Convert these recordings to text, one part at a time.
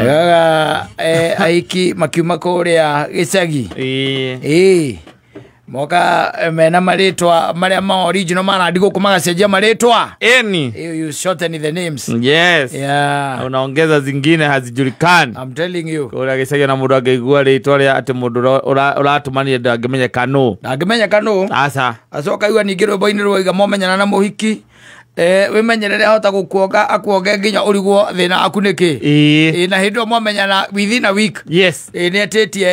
Agaga aiki makiuma kũrĩa gĩcagi. Ĩĩ. Ĩĩ. Moka mena marĩtwa marĩa ma original marandi gũkũ magacenjia marĩtwa. Eni. You shorten the names. Yes. Yeah. Unaongeza zingine hazijulikani. I'm telling you. Kũrĩa gĩcagi na mũndũ angĩigua rĩtwa rĩa atĩ mũndũ ũratũmanire ndangĩmenyeka nũ. Ndangĩmenyeka nũ. Aca. Acoka igua ningĩ rwĩmbo-inĩ rwaiga momenyana na mũhiki. Wĩmenyerere ahota gũkuonga akuonge nginya ũrigwo thĩna waku nĩkĩ. Ĩĩ. Ĩĩ, na hĩndĩ ĩyo mwamenyana within a week. Yes. Ĩĩ,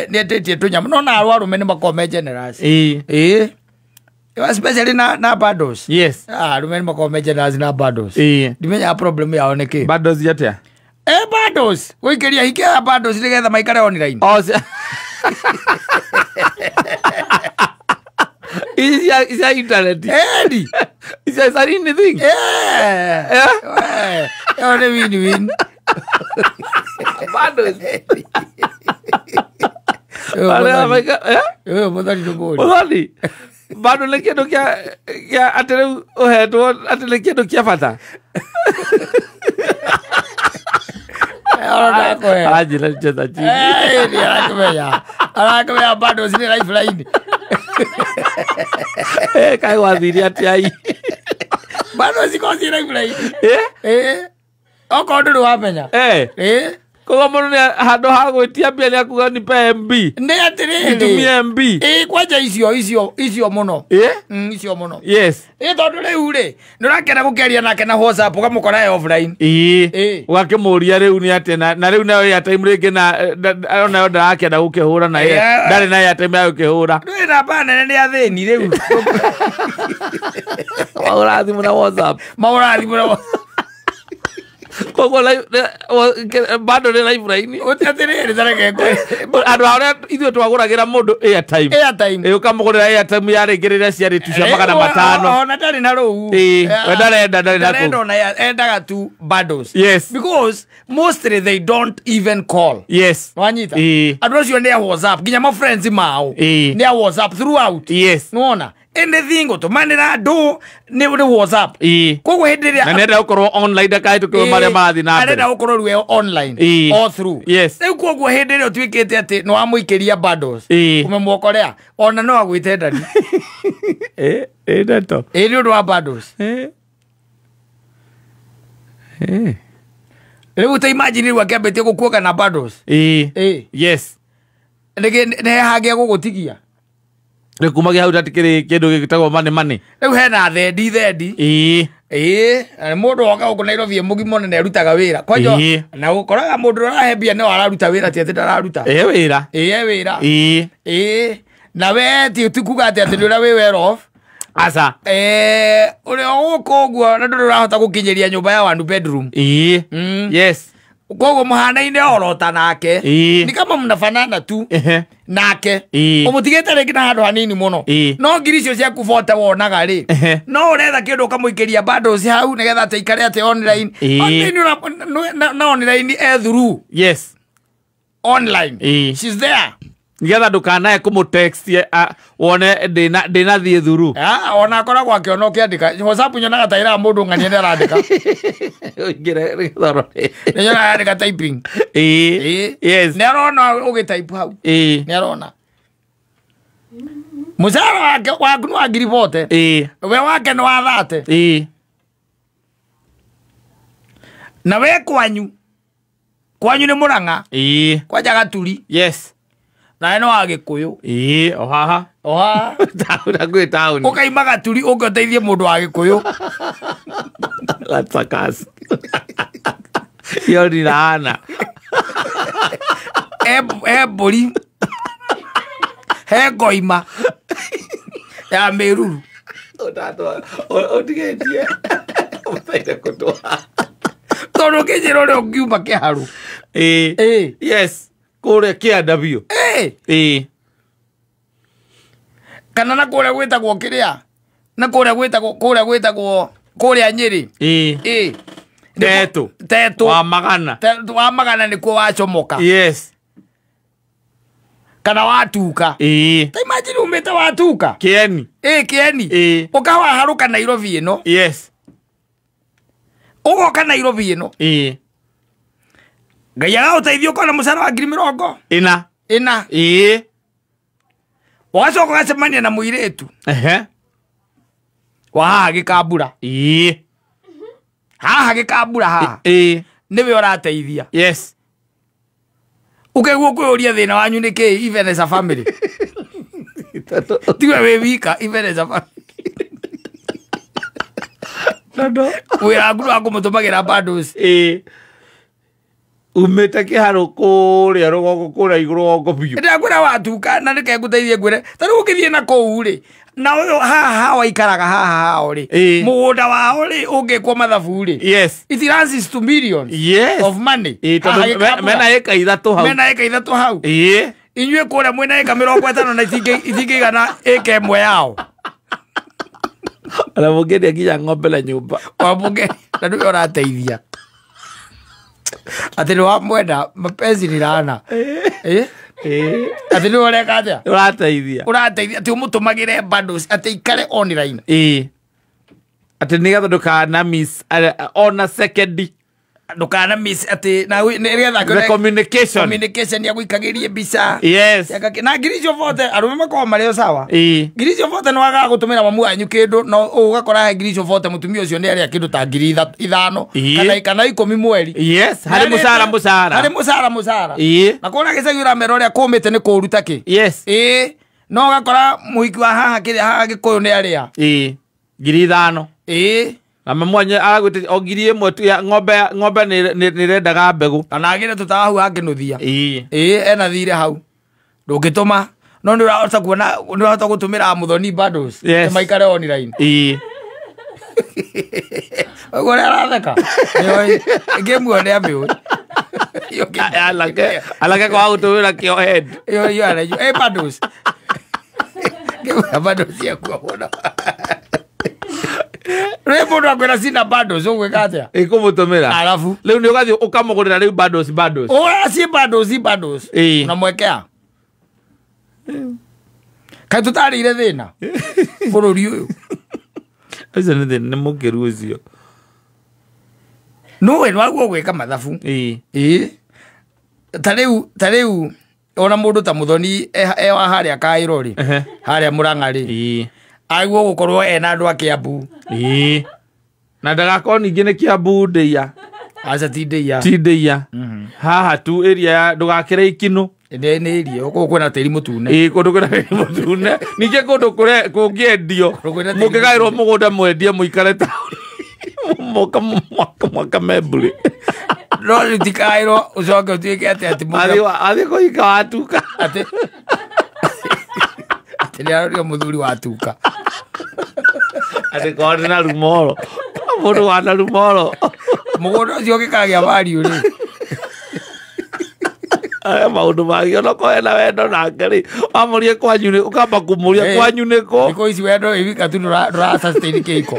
nĩetĩtie tũnyamũ no na arũme nĩ makoragwo me generous. Ĩĩ. Ĩĩ. Especially na bundles. Yes. Ah, arũme nĩ makoragwo me generous na bundles. Ĩĩ. Ndimenyaga problem yao nĩ kĩ. Bundles atĩa? Bundles. Gũikĩria hike ya bundles nĩgetha maikare online. Oh, ici cia internet. Edi. Ici cia anything. Eh. Eh? Ĩyo nĩ win win. Bundles. Ĩyo Arĩa mũthoni. eh? Ĩyo mũthoni ndũmũri. Mũthoni. Bado nĩ kĩndũ kĩa atĩ rĩu ũhetwo atĩ nĩ kĩndũ kĩa bata. Oro ndakũhe. Aranjĩra ncheza chini. Nĩ arakĩmenya. Arakĩmenya bundles nĩ lifeline. Kaĩ gwathire atĩa ii? Bundles ikoragwo ciĩ lifeline. Eh? Ĩĩ. Okorwo ndũrĩ wamenya. Eh. Ĩĩ. Koguo mũndũ nĩ handũ ha gwĩtia mbia nĩ akuga nipe MB. Nĩ atĩrĩrĩ. Nitumie MB. Ĩĩ, kwanja icio icio icio mũno. Eh? Icio mũno. Yes. Ĩĩ, tondũ rĩu rĩ, nĩ ũrakĩenda gũkĩaria nake na WhatsApp ũkamũkora e offline. Ĩĩ. Ĩĩ. Ũgakĩmũria rĩu nĩ atĩa na rĩu nayo airtime rĩngĩ na onayo ndarakĩenda gũkĩhũra na Yeah. ndarĩ na airtime ya gũkĩhũra. Ndũrĩ namba nene nĩ athĩni rĩu. Wahũra thimũ na WhatsApp. Mahũra thimũ na Koguo bado nĩ lifeline. Atĩrĩrĩ, ta reke ngwĩre. Andũ arĩa ithuĩ twagũragĩra mũndũ airtime. Airtime. Ĩĩ, ũkamũgũrĩra airtime yarĩ rĩrĩa ciarĩ tu cia 500. Ona ndarĩ na rũu. Ĩĩ, we ndarenda, ndarĩ na Ndarenda kũu. ona endaga tu bundles. Yes. Because mostly they don't even call. Yes. Wanyita? Ĩĩ. Andũ acio nĩ a WhatsApp, nginya ma friends mao. Ĩĩ. Nĩ a WhatsApp throughout. Yes. Nĩwona? Anything gũtũmanĩra andũ nĩ WhatsApp. Ĩĩ. Koguo hĩndĩ ĩrĩa Na nĩenda gũkorwo online ndakahĩtũkĩrwo marĩa marathiĩ na mbere. arenda gũkorwo rĩu e online Ĩĩ. all through. Yes. Rĩu koguo hĩndĩ ĩrĩa ũtuĩkĩte atĩ nĩ wamũikĩria bundles. Ĩĩ. Ũmemwokorea ona no agwĩte ndani. Ĩĩ, ĩĩ ndeto. Ĩĩ, nĩ ũndũ wa bundles. Ĩĩ. Ĩĩ. Rĩu ta imagine rĩu akĩambĩtie gũkuoka na bundles. Ĩĩ. Ĩĩ. Yes. Nĩ hangĩa gũgũtigia. Rĩu kumagia hau ndatikĩrĩ kĩndũ gĩtagwo money money. Rĩu hena thendi thendi. Ĩĩ. Ĩĩ, na nĩ mũndũ woka gũkũ Nairobi e mũgima ona nĩarutaga wĩra. Kwanja Ĩĩ. na ũkoraga mũndũ ũrĩa ũrahe mbia no araruta wĩra ti atĩ ndararuta. Ĩĩ wĩra. Ĩĩ, e wĩra. Ĩĩ. Ĩĩ. Na we ti kuga atĩ atĩ nĩ ũrĩa wĩ well off. Aca. Ũrĩa gũkũ ũguo na ndũrĩ ũrahota gũkinyĩria nyũmba ya one bedroom. Ĩĩ. Yes. Koguo mũhanaine orota nake. Ĩĩ. Ni kama mnafanana tu. Ehe. Nake. Ĩĩ. Ũmũtigĩte rĩngĩ na handũ hanini mũno. Ĩĩ. No ngiri icio ciaku bote wonaga rĩ. Ehe. No ũretha kĩndũ ũkamũikĩria bundles hau nĩgetha atĩ aikare atĩ online. Ĩĩ. Online na online e through. Yes. Online. Ĩĩ. She's there. Nĩgetha ndũkanae kũmũtext wone ndĩnathiĩ thuru. Ah, ona akoragwo akĩona ũkĩandĩka. WhatsApp nyonaga ta ĩraga mũndũ ng'ania nĩ arandĩka. Ũingĩre nĩgetha ũrore. Nĩ nyonaga arandĩka typing. Ĩĩ. Ĩĩ. Yes. Nĩ arona ũgĩtype hau. Ĩĩ. Nĩ arona. Mũcara wake waku nĩ wa ngiri bote. Ĩĩ. We wake nĩ wa 30. Ĩĩ. Na we kwanyu. Kwanyu nĩ Mũrang'a. Ĩĩ. Kwanja Gaturi. Yes. Nawe nĩ wa Gĩkũyũ. Ĩĩ, o haha. O haha. Taũni, hakuhĩ taũni. Ũkaima Gaturi ũke ũteithie mũndũ wa Gĩkũyũ. That's a curse. Hiyo ni laana. He mbũri. He ngoima. Ya mĩruru. Ũtigĩtie. Ũbataire kũndwara. Tondũ ũkĩnjĩra ũrĩa ũngiuma kĩharũ. Ĩĩ. Ĩĩ. Yes. Kũrĩa kĩanda biũ. Ĩĩ. Ĩĩ. Kana na kũrĩa gwĩtagwo kĩrĩa? Na kũrĩa gwĩtagwo, kũrĩa gwĩtagwo, kũrĩa Nyĩrĩ. Ĩĩ. Ĩĩ. Tetũ. Tetũ. Wa magana. Tetũ wa magana nĩkuo wacomoka. Yes. Kana watuka. Ĩĩ. Ta imagine umĩte watuka. Kĩeni. Ĩĩ, Kĩeni. Ĩĩ. Ũkawaharũka Nairobi ĩno. Yes. Ũgoka Nairobi ĩno. Ĩĩ. Ngai agagũteithia ũkona mũcara wa ngiri mĩrongo ĩna. Ĩna. Ĩĩ. Ũgacoka ũgacemania na mũirĩtu Ehe. wa haha gĩkambura. Ĩĩ. Haha gĩkambura haha. Ĩĩ. Nĩwe ũrateithia. Yes. Ũkaigua kwĩyũria thĩna wanyu nĩ kĩĩ even as a family. Tiwe wĩ wika even as a family. Tondũ Wĩra waku nĩ wa kũmũtũmagĩra bundles. Ĩĩ. Umĩte kĩharũ kũrĩa rũgongo kũrĩa igũrũ rũgongo biũ. Ndĩrakwĩra watuka na nĩke ngũteithie ngwĩre ta rĩu ũngĩthiĩ na kũu rĩ na ũyũ haha hao aikaraga haha hao rĩ Ĩĩ. mũgũnda wao rĩ ũngĩkwo mathabu rĩ Yes. it runs to millions Yes. of money. Ĩĩ Haha tondũ gĩkambura. mena ĩka 3 hau. Mena ĩka 3 hau. Ĩĩ. Inyuĩ kũrĩa mwĩna ĩka 50 na itingĩigana ĩka 1 yao. Ona mũngĩendia nginya ng'ombe na nyũmba. Wamũnge na nĩwe ũrateithia. Atĩ nĩ wamwenda mapenzi ni laana. Ĩĩ. Ĩĩ. Atĩ nĩwe ũreka atĩa? Ũrateithia. Ũrateithia atĩ ũmũtũmagĩre bundles atĩ ikare online. Ĩĩ. Atĩ nĩgetha ndũkana miss ona second. Ndũkana miss atĩ na nĩgetha The communication. Communication ya gũikagĩrie mbica. Yes. Na ngiri icio bote arũme makoragwo marĩ o sawa. Ĩĩ. Ngiri icio bote nĩ wagaga gũtũmĩra mamu wanyu kĩndũ no ũgakora he ngiri icio bote mũtumia ũcio nĩ arĩa kĩndũ ta ngiri 5 Ĩĩ. kana 10 mweri. Yes. Harĩ mũcara mũcara. Harĩ mũcara mũcara. Ĩĩ. Na kũrĩa gĩcagi ũramera ũrĩa kũmĩte nĩ kũũru ta kĩ. Yes. Ĩĩ. No ũgakora mũhiki wa haha kĩrĩa haha Gĩkũyũ nĩ arĩa. Ĩĩ. Ngiri 5. Ĩĩ. Na mamu wanyu aragwĩtĩria o ngiri 1 tu ya ng'ombe ng'ombe nĩ nĩrendaga mbegũ. Kana agĩre tũtawa hau angĩnũthia. Ĩĩ. Ĩĩ ena thirĩ hau. Ndũngĩtũma no nĩ ũrahota kuona nĩ ũrahota gũtũmĩra mũthoni bundles. Yes. Maikare online. Ĩĩ. Ũguo ũrĩa aratheka. Nĩoĩ. Ngĩmuona nĩ amĩũĩ. Alake alake kwaga gũtũmĩra kĩo head. Iyo iyo arajua. Eh bundles. Ngĩmuona bundles ciakua mũno. Rĩu mũndũ akwĩra cina bundles ũgwĩka atĩa? Ĩkũmũtũmĩra. Arabu. Rĩu nĩ ũgathiĩ ũkamũgũrĩra rĩu bundles bundles. Ũra ci bundles bundles. Ĩĩ. Unamwekea. Kaĩ tũtarĩire thĩna bũrũri ũyũ. Ũcio nĩ thĩna nĩ mũkĩru ũcio. Nũĩ nĩwaguo gwĩka mathabu. Ĩĩ. Ĩĩ. Ta rĩu ona mũndũ ta mũthoni e wa harĩa Kaĩro rĩ. Ehe. Harĩa Mũrang'a rĩ. Ĩĩ. Aguo gũkorwo ena andũ a Kĩambu. Ĩĩ. Na ndagakorwo ningĩ nĩ Kĩambu ndĩia. Aca ti ndĩia. Ti ndĩia. Haha tu area ya ndũgakĩre ikinũ. Nĩ nĩ irio kũu kwĩna tĩri mũtune. Ĩĩ kũndũ kwĩna tĩri mũtune. Ningĩ kũndũ kũrĩa kũngĩendio. Kũndũ kwĩna tĩri Mũngĩgaĩrwo mũtune. mũgũnda mwendie mũikare taũni. Mũka mwaka mwaka membũrĩ. No rĩu tikaĩrwo ũcoke ũtuĩke atĩ atĩ mũndũ Athiĩ kũhika watuka. Atĩ atĩ nĩarorio mũthuri watuka. Atĩ korwo ndĩ na rumoro. Mũndũ wa na rumoro. Mũgũnda ũcio ũngĩkagĩa value rĩ. Aya maũndũ mangĩ onokorwo ena wendo nake rĩ, wamũrie kwanyu nĩ, ũkamba kũmũria Ĩĩ. kwanyu nĩ kũ? Thikũ ici wendo wĩ wika tu ndũra sustain kĩhiko.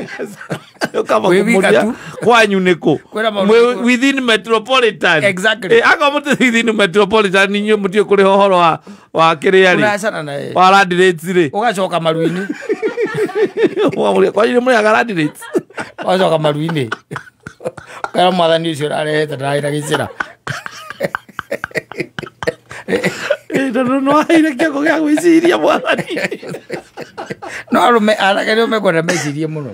Ũkamba Wĩ wika kũmũria tu. kwanyu nĩ kũ? Kwĩna maũndũ Mwĩ maingĩ. within metropolitan. Exactly. Ĩ, akorwo mũtirĩ within metropolitan inyuĩ mũtiũĩ kũrĩha ũhoro wa kĩrĩa rĩ. Ũracana na ĩ. Wa land rates rĩ. Ũgacoka maru-inĩ. Ũkamũria kwanyu nĩ mũrĩhaga land rates? Ũgacoka maru-inĩ. Ũkera mwathani ũcio ũrarehete ndararĩ na gĩcĩra. Ĩ, tondũ nĩ waheire kĩongo gĩa gwĩciria mwathani. No arũme anake nĩo mekwenda mecirie mũno.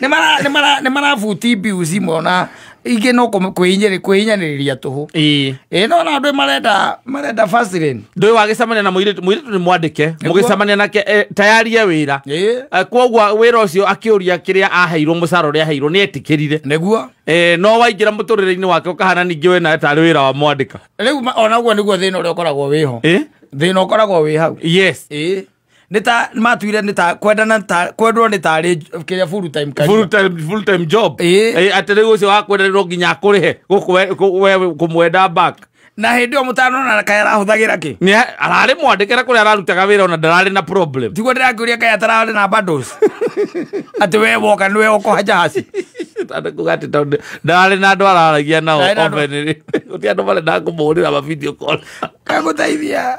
Nĩ marabuti mbiu cimwe ona ingĩ no kwĩhinyanĩrĩria tũhũ. Ĩĩ. Ĩĩ no ona andũ marenda fast lane. Ndũĩ wagĩcemania na mũirĩtu, mũirĩtu nĩ mwandĩke, Nĩguo. mũgĩcemania nake, tayarie wĩra. Ĩĩ. Kwoguo wĩra ũcio akĩũria kĩrĩa aheirwo, mũcara ũrĩa aheirwo, nĩ etĩkĩrire. Nĩguo. No waingĩra mũtũrĩre-inĩ wake ũkahana ningĩ we nawe tarĩ wĩra wa mwandĩka. Rĩu ona ũguo nĩguo thĩna ũrĩa ũkoragwo wĩho. Ĩĩ? Thĩna ũkoragwo wĩ hau. Yes. Ĩĩ. Nĩ ta matuire nĩ ta kwendana ta kwendwo nĩ tarĩ kĩrĩa full time career. Full time job. Ĩĩ. Ĩĩ, atĩ rĩu ũcio wa kwenda no nginya akũrĩhe, we kũmwenda back. Na hĩndĩ ĩyo mũtanonana kaĩ arahũthagĩra kĩ? Nĩ ararĩ mwandĩke na kũrĩa ararutaga wĩra ona ndararĩ na problem. Tiguo ndĩrakĩũria kaĩ atararĩ na bundles. Atĩ we woka nĩwe ũkoha jahaci. Tondũ kuga atĩ tondũ ndararĩ na andũ araragia nao Ndararĩ na andũ. openly. Gũtirĩ andũ marendaga kũmũhũrĩra ma video call. Kagũteithia.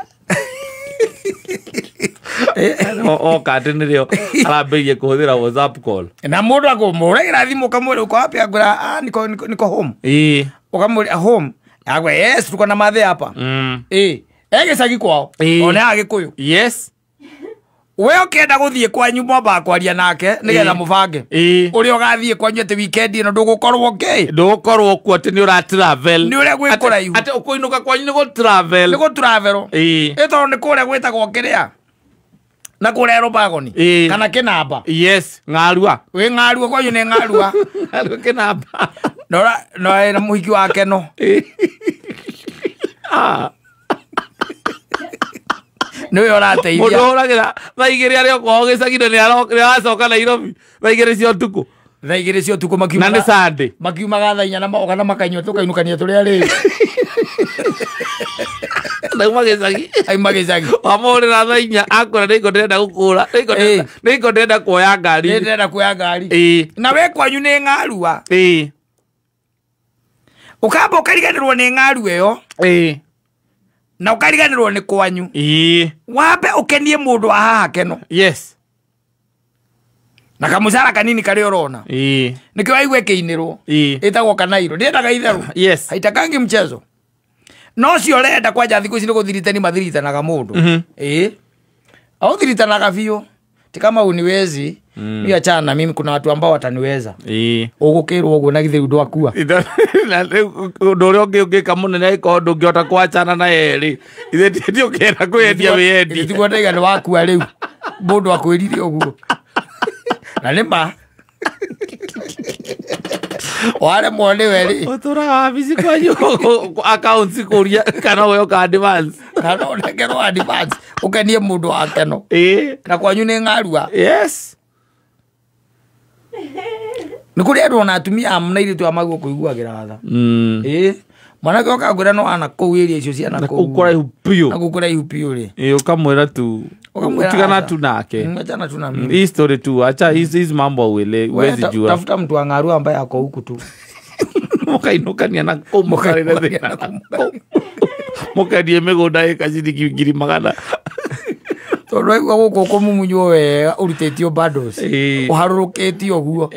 Oka atĩ nĩrĩo arambĩrĩirie kũhũthĩra WhatsApp call. Na mũndũ akũmũhũragĩra thimũ ũkamwĩra uko wapi, akwĩra, niko home. Ĩĩ. Ũkamwĩra home. Agwe yes tuko na mathe hapa. Gĩcagi kwao. Ona Agĩkũyũ. Yes. We ũkĩenda gũthiĩ kwanyu mwambaga kwaria nake nĩgetha mũbange. Ũrĩa ũgathiĩ kwanyu atĩ weekend ĩno ndũgũkorwo kĩ? Ndũgũkorwo kuo atĩ nĩ ũra travel. Nĩ ũrĩa gwĩ kũraihu. Atĩ ũkũinũka kwanyu nĩ gũ travel. Nĩ gũ travel. Ĩ tondũ nĩ kũrĩa gwĩtagwo kĩrĩa? Na kũrĩa Rũbagoni. Kana Kĩnamba. Yes, Ng'arua. Wĩ Ng'arua kwanyu nĩ Ng'arua. Ng'arua Kĩnamba. No na mũhiki wake no. Nĩwe ũrateithia. Mũndũ ũhũragĩra thaa igĩrĩ arĩ o kwao gĩcagi-inĩ nĩ aracoka Nairobi thaa igĩrĩ cia ũtukũ. Thaa igĩrĩ cia ũtukũ makiumaga. Na nĩ Sunday. Makiumaga thaa inya na moka na makanyua tũkainũkania tũrĩ arĩu. Nauma gĩcagi. Auma gĩcagi. Wamũhũrĩra thaa inya akwĩra nĩ ngo ndĩrenda gũkũra. Nĩ ngo ndĩrenda kuoya ngari. Nĩ ndĩrenda kuoya ngari. Na we kwanyu nĩ Ng'arua. Ũkamba ũkariganĩrwo nĩ Ng'arua ĩyo. Na ũkariganĩrwo nĩ kwanyu. Wambe ũkenie mũndũ wa haha keno. Yes. Na kamũcara kanini karĩa ũrona. Nĩkĩo waigua ĩkĩinĩrwo. Ĩtagwo kanairo. Ndĩendaga itherũ. Yes. Haitakangi mchezo. No ũcio ũrenda kwanja thikũ ici nĩ gũthiritani mathiritanaga mũndũ. Aũthiritanaga biũ. Ti kama uniwezi. Mimi achana na mimi, kuna watu ambao wataniweza. Ũgũkĩrwo ũguo na githĩ ndwakua. Ũndũ ũrĩa ũngĩ ũngĩka mũnene angĩkorwo ndũngĩhota kwachana na yerĩ. Ithe ti ũkĩenda kwĩyendia wĩyendie. Tiguo ndaiga nĩ wakua rĩu. Mũndũ akwĩrire ũguo. Na nĩ ma. Waremwo nĩwe rĩ. Ũtũraga wabici kwanyu accounts kũria kana ũheo ka advance. Kana ũnengerwo advance ũkenie mũndũ wa keno. Na kwanyu nĩ Ng'arua. Yes. Nĩ kũrĩ andũ ona atumia a na airĩtu a maguo kũiguagĩra tha. Mwanake oka ngwĩra no ana kũu area icio cia na kũu. Kũraihu biũ. Na kũu kũraihu biũ rĩ. Ũkamwĩra tu. Tigana tu nake. Achana tu na mimi. Hii story tu acha hizi mambo uele huwezi jua. Tafuta mtu wa Ng'arua ambaye ako huku tu. Mũkainũkania na kũu mũkendie mĩgũnda ĩka ciringi 100,000. Tondũ waigua gũkũ kũmumunywo wega ũrutĩtio bundles. Ũharũrũkĩtio ũguo.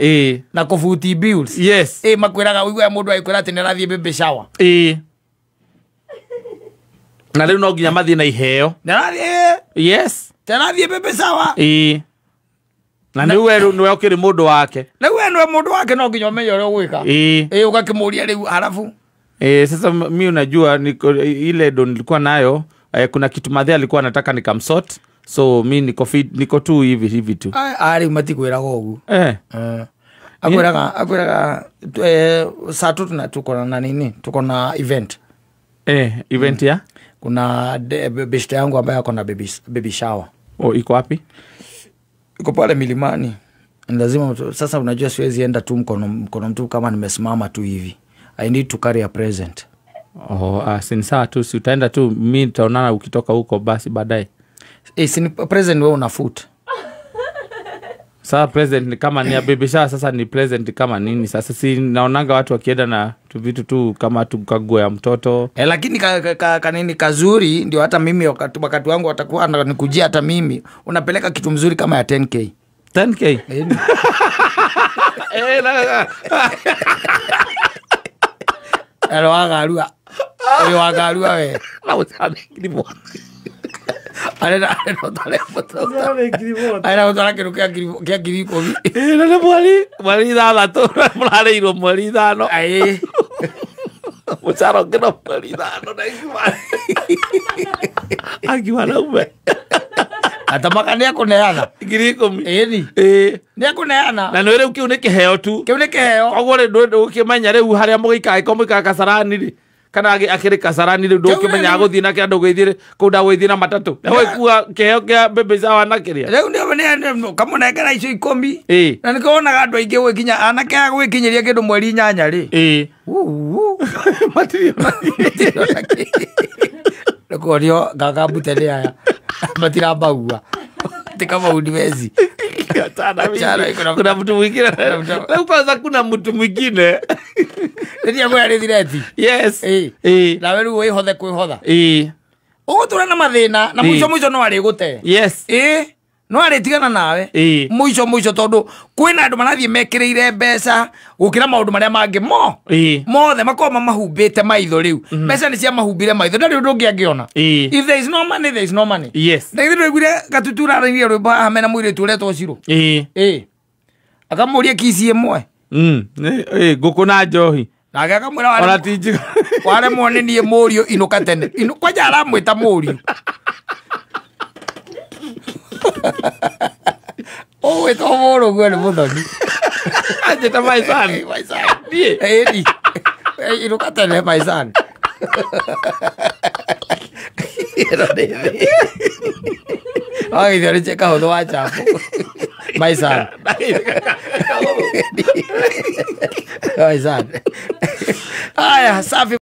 Na kũbuti bills. Yes. Makwĩraga ũiguaga mũndũ agĩkwĩra atĩ nĩ arathiĩ baby shower. Na rĩu no nginya mathiĩ na iheo. Nĩ arathiĩ. Yes. Nĩ arathiĩ baby shower. Na nĩ we nĩwe ũkĩrĩ mũndũ wake. Rĩu we nĩwe mũndũ wake no nginya ũmenye ũrĩa ũgwĩka. Ũgakĩmũria rĩu halafu. Sasa mimi unajua niko ile ndo nilikuwa nayo, kuna kitu madhe alikuwa anataka nikamsort. So mi niko fit, niko tu hivi hivi tu. Ari matikwĩraga ũguo. Akwĩraga saa tu tuko na nini? Tuko na event. Event ya? Kuna beshte yangu ambaye ako na baby shower. Oh, iko wapi? Iko pale milimani. Lazima sasa unajua siwezi enda tu mkono mtu kama nimesimama tu hivi. I need to carry a present. Oh, si sawa tu, si utaenda tu, mimi nitaonana ukitoka huko basi baadaye. Si present wewe una foot. Sasa present ni kama ni ya baby shower, sasa ni present kama nini? Sasa si naonanga watu wakienda na tu vitu tu kama tukague ya mtoto. Lakini kanini kazuri ndio hata mimi wakati wangu watakuwa wananikujia hata mimi. Unapeleka kitu mzuri kama ya 10K. 10K? Ero wagarua. Ero wagarua we. Na utanekiribo. Arena arena kindu kia ngiri 10. Na nĩ mweri 6 mũrarĩirwo mweri 5. Mũcara ũngĩ no mweri 5 na angiuma naume. Atamaka nĩ ekũneana. 10,000. Ĩni. Nĩ ekũneana. Na nĩ rĩu kĩu nĩ kĩheo tu. Kĩu nĩ kĩheo. Koguo rĩ ndũkĩmenya rĩu harĩa mũgĩikara angĩkorwo mũikaraga Kasarani rĩ. Kana akĩrĩ Kasarani rĩu ndũkĩmenya agũthiĩ na kĩrĩa ndũgĩthiĩ kũu ndagũgĩthiĩ na matatũ. Nĩgũgĩkua kĩheo kĩa baby shower na kĩrĩa. Rĩu nĩ kamũnengera icio 10. Na nĩkĩo wonaga andũ aingĩ gwĩkinya anake aya gwĩkinyĩria kĩndũ mweri 8 rĩ. Matirĩ ona kĩ. Nĩkuonio ngakambute nĩ aya. Matirambagua. Ti kama uniwezi. Kuna mtu mwingine. Leo kwanza kuna mtu mwingine. Ndio kwa rethireti. Yes. Na wewe wihothe kwihotha. Ũgũtũra na mathĩna na mũico mũico no arĩgũte. Yes. No arĩtigana nawe Ĩĩ. mũico mũico, tondũ kwĩna andũ marathiĩ mekĩrĩire mbeca gũkĩra maũndũ marĩa mangĩ mo Ĩĩ. mothe makorwo mamahumbĩte maitho. Rĩu mbeca nĩ ciamahumbire maitho, ndarĩ ũndũ ũngĩ angĩona. Ĩĩ. If there is no money, there is no money. Yes. Ndagithĩ ndwaiguire Gatutura arairie rwĩmbo haha mena mũirĩtu ũretwo Cirũ? Ĩĩ. Ĩ, akamũria kici ĩmwe. Ĩ, ngũkũ na njohi. Nake akamwĩra ona ti njiga. Waremwo nĩ niĩ mũriũ, inũka tene. Kwanja aramwĩta mũriũ, ũgwĩtwo mũrũguo nĩ mũthoni. Anjĩta my son. My son. Niĩ? Ĩni. Inũka tene, my son. Ĩno nĩ thĩ. Wagĩithio nĩ kahũthũ wa chapo. My son. My son. Aya, safi.